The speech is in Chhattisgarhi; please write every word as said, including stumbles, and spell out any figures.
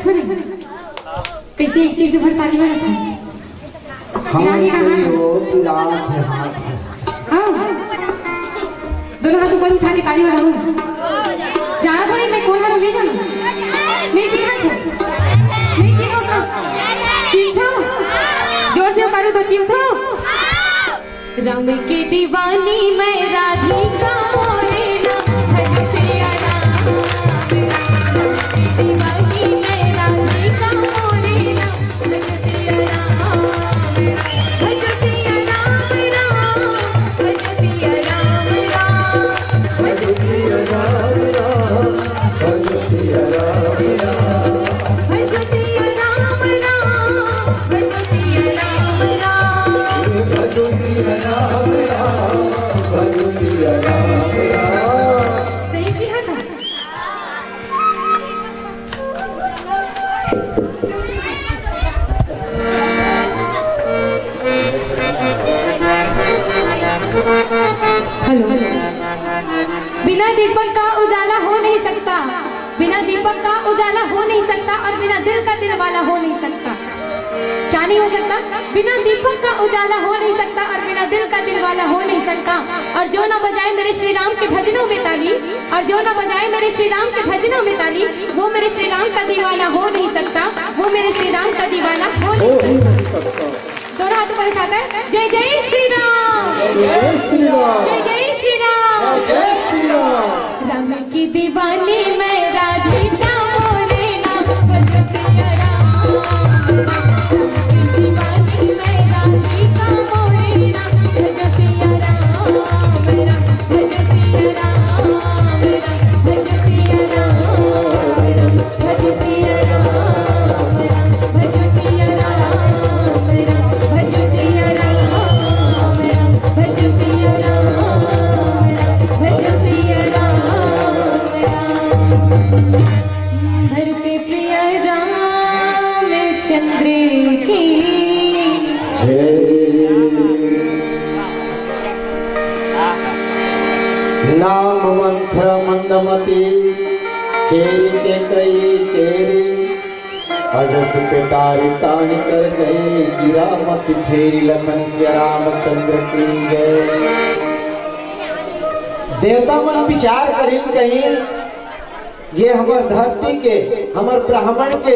सुने, कैसे एक चीज भर ताली बजाता है? हाँ, रानी का हाथ। वो पिलात है हाथ है। हाँ। दोनों हाथ ऊपर उठा के ताली बजाओ। जाना तो नहीं, मैं कौन हूँ, नहीं जाना। नहीं चिन्हा थे। नहीं चिन्हा था। चिन्हथो। जोर से उकारू तो चिन्हथो। राम की दीवानी मैं राधिका मोरे ना, भजो सिया राम। राम की दीवानी मैं राधिका मोरे ना, भजो सिया राम। राम, भजो सिया राम, राम, भजो सिया राम, राम। भजो सिया राम, राम, भजो सिया राम, राम। भजो सिया राम, राम, भजो सिया राम, राम। भजो सिया राम, राम, भजो सिया राम, राम। सही जी, हाँ, हाँ। हेलो। बिना दीपक का उजाला हो नहीं सकता, बिना दीपक का उजाला हो नहीं सकता और बिना दिल का दिल वाला हो नहीं सकता। क्या नहीं हो सकता? बिना दीपक का उजाला हो नहीं सकता और बिना दिल का दिल वाला हो नहीं सकता। और जो ना बजाए मेरे श्री राम के भजनों में ताली, और जो ना बजाए मेरे श्री राम के भजनों में ताली, वो मेरे श्री राम का दीवाना हो नहीं सकता, वो मेरे श्री राम का दीवाना हो नहीं सकता। दोनों हाथों पर उठाकर जय जय श्री राम, जय श्री राम। जय जय श्री राम। जय जय श्री राम। राम की दीवानी मैं राधिका मोरे ना, भजो सिया राम। राम की दीवानी मैं राधिका मोरे ना, भजो सिया राम, राम, भजो सिया राम, राम, भजो सिया राम, राम। धरती प्रिय रामचंद्र की जय। नाम मंत्र मंदमती, चेरी के कई तेरी, अजस पेटारी ताहि कर गए, गिरा मति फेरी। लखन सिया रामचंद्र की जय। देवता मन विचार करिन कहीं, ये हमर धरती के, हमर ब्राह्मण के